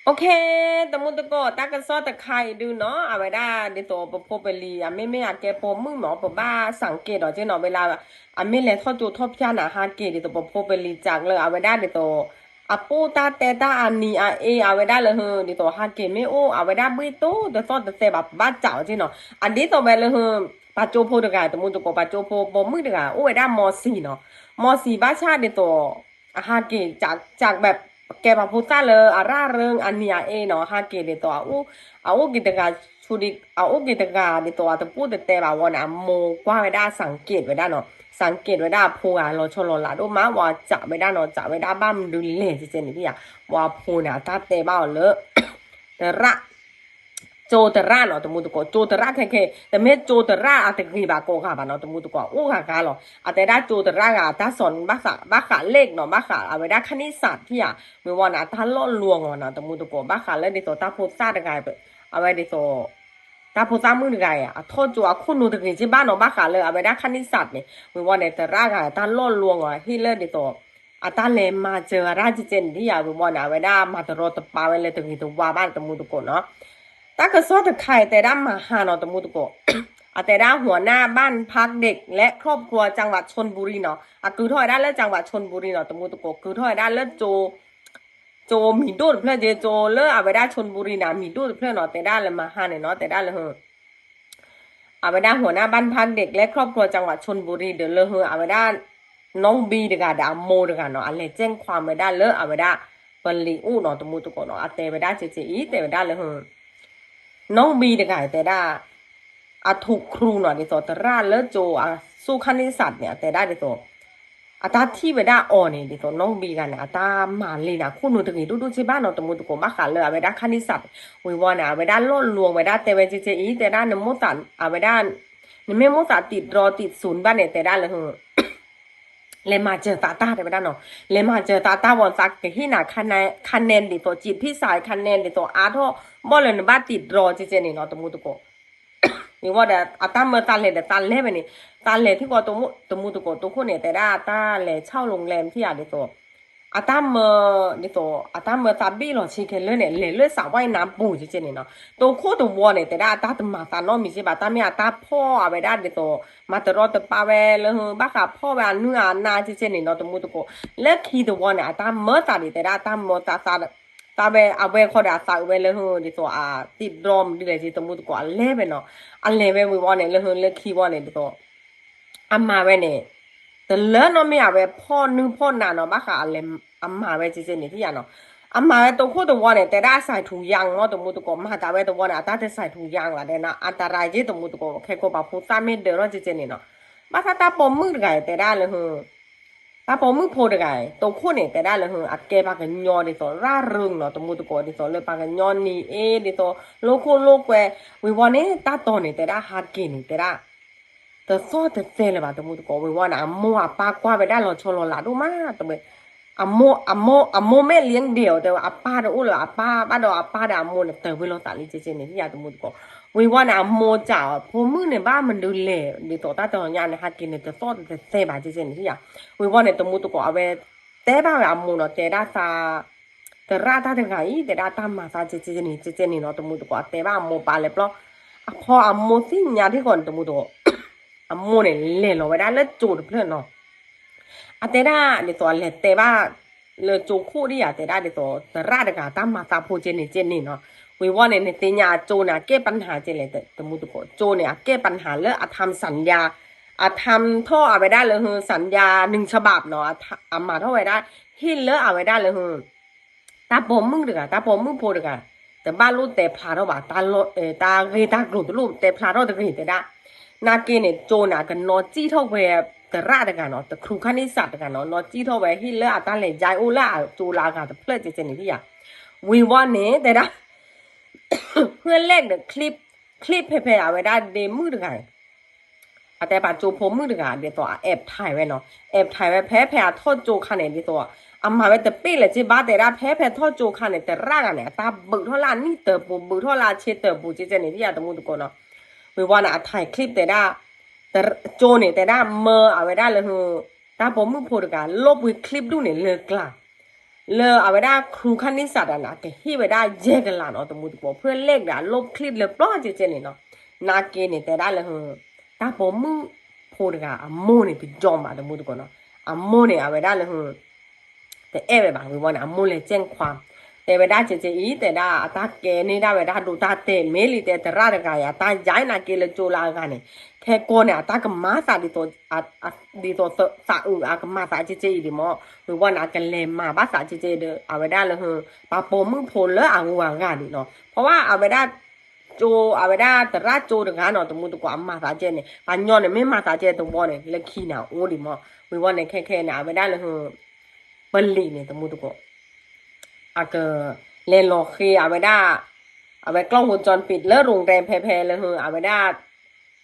OK, တမူတကိး တၢ်ကစီၣ်တခါအံၤဒုနီၤ အဝဲဒၣ်ဒ်သိးပဖိပလံၤ အမ့မ့ၢ်အကဲပိာ်မုၣ်မ့ၢ် ပဘၣ်စၣ်က့ၤဒီးက့နီၤ ဝဲလၢ အမ့ၢ်လဲၤထီၣ်ကၠိထီၣ်ဖၠါနၤဟးက့ၤဒ်သိးပဖိပလံၤစၢ်လၢ အဝဲဒၣ်ဒ်သိး အပိၢ်တၢ်တဲတၢ်အနံၤအအ့ အဝဲဒၣ်လၢ ဒ်သိးဟးက့ၤမ့ၢ်အိၣ် အဝဲဒၣ်ဘှ့ၣ်တိၢ်တသီၣ်တသဲဘၣ် ပဘၣ်စၢ်အီၤက့နီၤ အဒ်သိးဝဲလၢ ပှၤကၠိဖိတဂၤ တမူတကိး ပှၤကၠိဖိပိာ်မုၣ်တဂၤ အိၣ်ဝဲဒၣ်မီၤစံၤနီၤ မီၤစံၤဘၣ်ဆၣ်ဒ်သိး အဟးက့ၤ ကဲပှၤဖိသၣ်လၢအရၣ် ရၢ အနံၤအအ့နီၤ ဟးက့ၤဒ်သိး အအိၣ်က့ၤတဂၤ ဆူဒံ အအိၣ်က့ၤတဂၤဒ်သိးအတပိၢ်တတဲဘၣ်ဝဲန့ၣ် အမိၢ်ကွၢ်ဝဲဒၣ် စၣ်က့ၤဝဲဒၣ်နီၤ စၣ်က့ၤဝဲဒၣ်အဖိဂၤလီၤဆီလီၤလးဒိၣ်မး ဝဲစၢ်ဝဲဒၣ်နီၤ စၢ်ဝဲဒၣ်ဘၣ်မနုၤလဲၣ်ကဲကဲန့ၣ်ဧါ ဝဲအဖိန့ၣ် အတၢ်တဲဘၣ်အီၤလၢ တရၣ် ကၠိတရၣ်နီၤ တမူတကိး ကၠိတရၣ်ခဲခဲ တမ့ၢ်ကၠိတရၣ်အတဂ့ၤဘၣ်ကိးဂၤဘၣ်နီၤ တမူတကိး အိၣ်ဂၤဂၤလီၤ အတဲဒၣ်ကၠိတရၣ်ဂၤ အတၢ်စီၤဘၣ်ဃး ဘၣ်ဃးလ့ၣ်နီၤ ဘၣ်ဃးအဝဲဒၣ် ခနံၣ်စၣ် ထံၣ်ဧါ ဝံၤဝဲန့ၣ် အတၢ်လီၢ်လီၤဂီၤနီၤ တမူတကိး ဘၣ်ဃးလၢဒ်သိးတၢ်ဖိသၣ်တဂၤ အဝဲဒ်သိး တၢ်ဖိသၣ်မုၣ်တဂၤအံၤ အထီၣ်ကၠိအခိၣ်နူာ်တဂ့ၤက့ဘၣ်နီၤ ဘၣ်ဃးလၢအဝဲဒၣ် ခနံၣ်စၣ် န့ၣ် ဝံၤဝဲန့ၣ် တရၣ်ဂၤ တၢ်လီၢ်လီၤဂီၤ ဟ့ၣ်လၢဒ်သိး အတၢ်လဲၤမၤစၢၤအရၣ်ကဲကဲန့ၣ်ဧါ ဝံၤဝဲန့ၣ် အဝဲဒၣ်မၤတရီတပါဝဲလၢတဂ့ၤတဝါဘၣ် တမူတကိးနီၤ တၢ်ကစီၣ်တခါအံၤ တဲဒၣ်မၤဟါနီၤ တမူတကိး အတဲဒၣ် หัวหน้าบ้านพักเด็กและครอบครัวจังหวัดชลบุรี နီၤ အကုၤထီၣ်ဝဲဒၣ်လၢ จังหวัดชลบุรี နီၤ တမူတကိး ကုၤထီၣ်ဝဲဒၣ်လၢ ကၠိ ကၠိမံၤဒိၣ်တဖျၢၣ်က့ ကၠိလၢအဝဲဒၣ် ชลบุรี န့ၣ် မံၤဒိၣ်တဖျၢၣ်နီၤ တဲဒၣ်လၢမၤဟါန့ၣ်နီၤ တဲဒၣ်လၢ အဝဲဒၣ် หัวหน้าบ้านพักเด็กและครอบครัวจังหวัดชลบุรี ဒီးလၢ အဝဲဒၣ် น้องบี တဂၤဒီးအမိၢ်တဂၤနီၤ အလဲၤแจ้งความ ဝဲဒၣ်လၢအဝဲဒၣ် ပလံၤအိၣ်နီၤ တမူတကိးနီၤ အတဲဝဲဒၣ်ကဲကဲအံၤ တဲဝဲဒၣ်လၢ น้องบี တဂၤအံၤ တဲဒၣ် အထုးခရူနီၤ ဒ်သိးတရၣ်လၢကၠိအစိၣ် ခနံၣ်စၣ် န့ၣ် အတဲဒၣ်ဒ်သိး အတၢ်ထံၣ်ဝဲဒၣ်အီၤန့ၣ် ဒ်သိး น้องบี တဂၤန့ၣ် အတၢ်မၤလ့ၤန့ၣ် အခိၣ်နူာ်တဂ့ၤဒိၣ်ဒိၣ်က့ဘၣ်နီၤ တမူတကိး ဘၣ်ဃးလၢအဝဲဒၣ် ခနံၣ်စၣ် ဝံၤဝဲန့ၣ် အဝဲဒၣ်လီၢ်လီၤဝဲဒၣ် တဲဝဲကဲကဲအံၤ တဲဒၣ် နမိၣ်သး အဝဲဒၣ် နမ့ၢ်မိၣ်သး ติดดรอ ติดศูนย์ ဘၣ်န့ၣ် တဲဒၣ်လၢ လဲၤမၤစၢၤသးတၢ် တဲဝဲဒၣ်နီၤ လဲၤမၤစၢၤသးတၢ်ဝံၤ သးကဟ့ၣ်နၤ คะแนน ဒ်သိး จิตพิสาร คะแนน ဒ်သိးအါထီၣ် ဘီၣ်လၢနဘၣ် ติดดรอ ကဲကဲန့ၣ်နီၤ တမူတကိး ဝံၤဝဲဒီး အတၢ်မၢသးလဲၤဒီးသးလဲၤဝဲန့ၣ် သးလဲၤထံကီၢ် တမူတကိး တိခိၣ်န့ၣ် တဲဒၣ်တၢ်လဲၤ เช่าโรงแรม ထံၣ်ဧါ ဒ်သိး အတၢ်မၢ ဒ်သိး အတၢ်မၢသးဘ့ၣ်လီၤဆံခဲလၢာ်န့ၣ် လဲၤလၢ สระว่ายน้ำ ပူၤ ကဲကဲန့ၣ်နီၤ တိခိၣ်တဝီန့ၣ် တဲဒၣ်အတၢ်တမၤသးနီတမံၤက့ဘၣ် တၢ်မ့ၢ်အတၢ်ဖီၣ်အဝဲဒၣ်ဒ်သိး မၤတရီတပါဝဲလၢ ဘၣ်ဃးဖီၣ်ဝဲအနုၢ်အနါ ကဲကဲန့ၣ်နီၤ တမူတကိး လၢခံတဝီန့ၣ် အတၢ်မၢသးဒ် တဲဒၣ်တၢ်မၢသးသး သးဝဲအဝဲခီဒီးအသးအုးဝဲလၢ ဒ်သိးအ ติดดรอ မနုၤလဲၣ်ကဲ တမူတကိး အလဲၤဝဲနီၤ အလဲၤဝဲဝံၤဝီန့ၣ်လၢ လၢခံဝီန့ၣ်ဒ်သိး အမၤဝဲန့ၣ် တလၢနီတမံၤ အဝဲဖီၣ်နုၢ်ဖီၣ်နါနီၤ ဘၣ်ဃးအလဲၤ အမၤဝဲကဲကဲန့ၣ် ထံၣ်ဧါနီၤ အမၤဝဲတိခိၣ်တဝီန့ၣ် တဲဒၣ်အ ใส่ถุงยาง နီၤ တမူတကိး မၤသးဝဲတဝီန့ၣ် အတၢ်တ ใส่ถุงยาง ဘၣ် တဲဒၣ် อันตราย ကဲ တမူတကိး ခဲကိးပှၤဖိသၣ်မ့ၢ်ဒၢးထီၣ်ကဲကဲန့ၣ်နီၤ ဘၣ်ဆၣ်တၢ်ပိာ်မုၣ်တဂၤအံၤ တဲဒၣ်လၢ တၢ်ပိာ်မုၣ်ဖိတဂၤအံၤ တိခိၣ်န့ၣ် တဲဒၣ်လၢ အကဲပှၤကညီဒ်သိး ร่าเริง နီၤ တမူတကိး ဒ်သိးလၢပှၤကညီနံၤအ့ ဒ်သိး လိာ်ခိၣ်လိာ်ကွဲ ဝံၤဝီန့ၣ် တၢ်တီၤန့ၣ် တဲဒၣ်ဟးက့ၤန့ၣ် တဲဒၣ် တသီၣ်တသဲလၢၤဘၣ် တမူတကိး ဝံၤဝီန့ၣ် အမိၢ်အပၢ်ကွၢ်ဝဲဒၣ်လီၤဆီလီၤလးဒိၣ်မး တဝဲ အမိၢ် အမိၢ် အမိၢ်မ့ၢ်လံဒဲးအီၤ တဲဝဲ အပၢ်တအိၣ်လၢၤ အပၢ်ဘၣ်ဒီးအပၢ်ဒီးအမိၢ်န့ၣ် တၢၢ်ဝဲလိာ်သးလံ ကဲကဲန့ၣ် ထံၣ်ဧါ တမူတကိး ဝံၤဝီန့ၣ် အမိၢ်စံး ဖိမုၣ်န့ၣ် ဘၣ်မနုၤလဲၣ် ဒ်သိးတၢ်တီၤညါန့ၣ် ဟးက့ၤန့ၣ် တသီၣ်တသဲဘၣ် ကဲကဲန့ၣ် ထံၣ်ဧါ ဝံၤဝီန့ၣ် တမူတကိး အဝဲ တဲဘၣ်ဝဲအမိၢ်နီၤ တဲဒၣ်သး တရၣ်တၢ်တဂၤအံၤ တဲဒၣ်တၢ်မၤသး ကဲကဲန့ၣ် ကဲကဲန့ၣ်နီၤ တမူတကိး အတဲဘၣ်အမိၢ်ပၢ်လဲၤပျီ အဖီအမိၢ်သ့ၣ်ညါထံကီၢ်န့ၣ် တမူတကိး အမိၢ်န့ၣ် လဲၤလီၤဝဲဒၣ်လၢကၠိတဖျၢၣ်နီၤ အတဲဒၣ်ဒ်သိးအလဲၤတဲဘၣ် လၢကၠိခိၣ်ဒ်ယၤ တဲဒၣ်ဒ်သိး တရၣ်တဂၤတၢ်မၤသးဖိ ကဲန့ၣ် ကဲန့ၣ်နီၤ ဝံၤဝီန့ၣ် နသ့ၣ်ညါအကၠိန့ၣ် အကဲပနၢ်ကဲလဲၣ် တမူတကိး ကၠိန့ၣ် အကဲပနၢ်လၢအ ทำสัญญา အ ทำ ထီၣ်အဝဲဒၣ်လၢ สัญญา หนึ่งฉบับ နီၤ အမၤထီၣ်ဝဲဒၣ် ဟ့ၣ်လၢအဝဲဒၣ်လၢ တၢ်ပိာ်မုၣ်တဂၤ တၢ်ပိာ်မုၣ်ဖိတဂၤ တဘၣ်လိၣ်တဲဖျါထီၣ်ဘၣ် တၢ်လီ တၢ်ဂ့ၢ်တၢ်ကျိၤတလိၣ်တဲဖျါထီၣ်တဂ့ၤ တဲဒၣ် နာ်က့န့ၣ် ကၠိန့ၣ် အကနီၣ်စံၣ်ထီၣ်ဝဲ တရၣ်တဂၤနီၤ တခရူၣ်ခါန့ၣ်စးတဂၤနီၤ နီၣ်စံၣ်ထီၣ်ဝဲဟ့ၣ်လၢအတၢ်လဲၤယါအိၣ်လၢအကၠိလၢအဂၤတဖျၢၣ် ကဲကဲန့ၣ် ထံၣ်ယၤ ဝံၤဝီန့ၣ် တဲဒၣ် ဖဲလဲၣ်ဒီး clip clip ဖဲဖဲအဝဲဒၣ်ဒ့မုၣ်တဂၤ အတဲပှၤကၠိဖိမုၣ်တဂၤ ဒ်သိးအ แอบถ่าย ဝဲနီၤ แอบถ่าย ဝဲ ဖဲဖဲအထီၣ်ကၠိခါန့ၣ် ဒ်သိး အမၤဝဲတပ့ၢ်လၢၤက့ဘၣ် တဲဒၣ် ဖဲဖဲထီၣ်ကၠိခါန့ၣ် တရၣ်ဂၤန့ၣ် အတၢ်ဘုးထီၣ်လၢအနံၣ်တၢၤပူၤ ဘုးထီၣ်လၢအဆ့တၢၤပူၤ ကဲကဲန့ၣ် ထံၣ်ယၤ တမူတကိးနီၤ ဝံၤဝီန့ၣ် အ ถ่าย clip တဲဒၣ် ကၠိန့ၣ် တဲဒၣ်မၢအဝဲဒၣ်လၢ တၢ်ပိာ်မုၣ်ဖိတဂၤ လိၣ်ဘှံး clip ဒူၣ်န့ၣ် လၢကျါ လၢအဝဲဒၣ် ခရူခါနံၣ်စးတၢ်န့ၣ် ကဟ့ၣ်ဝဲဒၣ်ယဲၢ်ကလးနီၤ တမူတကိး ဖဲလဲၣ်ဒီး အလိၣ်ချံလၢပျီစ့ၢ်ကီးန့ၣ်နီၤ. နာ်က့န့ၣ် တဲဒၣ်လၢ တၢ်ပိာ်မုၣ်ဖိတဂၤ အမိၢ်န့ၣ် ပယီၤမး တမူတကိးနီၤ. အမိၢ်န့ၣ် အဝဲဒၣ်လၢ တအဲၣ်ဝဲဘၣ် ဝံၤဝီန့ၣ် အမိၢ်လဲၤကဲၣ်ခွါ တဲဝဲဒၣ်ကဲကဲအံၤ တဲဒၣ်အတၢ်ကဲန့ၢ်ဒၣ်ဝဲဒၣ်ဒိတၢ်တဲာ် မ့ၢ်လံတဲသရၣ်တဂၤအံၤ အတၢ်ယါနာ်က့လၢကၠိလၢအဂၤန့ၣ် ခဲကိာ်န့ၣ် အတၢ်ကမၤသး ဒ်သိးသးအုးအကမၤသးကဲကဲအံၤဒံးမး ဝံၤဝီန့ၣ် အကလဲၤမၤဘၣ်သးကဲကဲဒီး အဝဲဒၣ်လၢ ပှၤပိာ်မုၣ်ဖိလၢအဂုၤအဂၤန့ၣ်နီၤ. ဖဲဝဲအဝဲဒၣ် ကၠိ အဝဲဒၣ်သရၣ်ကၠိတဂၤနီၤ တမူတကိး အမၤသးကဲန့ၣ် ပှၤညီန့ၣ် မ့ၢ်မၤသးကဲတဝီန့ၣ် လၢခံန့ၣ် အအိၣ်ဒံးမး ဝံၤဝီန့ၣ် ခဲခဲန့ၣ် အဝဲဒၣ်လၢ ပလံၤန့ၣ် တမူတကိး အက လဲၤလီၤဃ့အဝဲဒၣ် အဝဲ กล้องวงจรปิด လၢ โรงแรม ဖဲဖဲလၢ အဝဲဒၣ်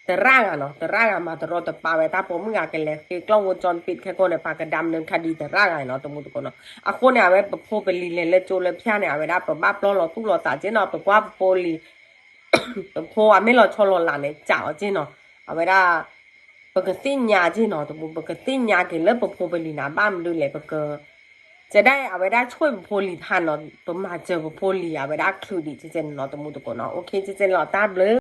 သရၣ်ဂၤနီၤ သရၣ်ဂၤမၤတရီတပါဝဲ တၢ်ပိာ်မုၣ်ဂၤကလဲၤဃ့ กล้องวงจรปิด ခဲကိာ်န့ၣ် ပှၤက ดำเนินคดี သရၣ်ဂၤနီၤ တမူတကိးနီၤ. အဃိန့ၣ် အဝဲပဖိပလံၤလဲၤလၢကၠိလၢဖၠါန့ၣ် အဝဲဒၣ်ပဘၣ်ပျီလီၤသူၣ်လီၤသးက့နီၤ ပကွၢ်ပဖိလံၤ ပဖိအမ့ၢ်လီၤဆီလီၤလးန့ၣ် ကးအီၤက့နီၤ. အဝဲဒၣ် ပကသ့ၣ်ညါက့နီၤ တမူ ပကသ့ၣ်ညါက့ၤလၢပဖိပလံၤန့ၣ် ဘၣ်မနုၤလဲၣ် ပက ကဲဒၣ်အဝဲဒၣ်ဆိၣ်ပဖိလံၤထါနီၤ ပမၤစၢၤပဖိလံၤ အဝဲဒၣ်ချုးဒံးကဲန့ၣ်နီၤ တမူတကိးနီၤ. အိၣ်ခ့ ကဲန့ၣ်လီၤ တၢ်ဘျုး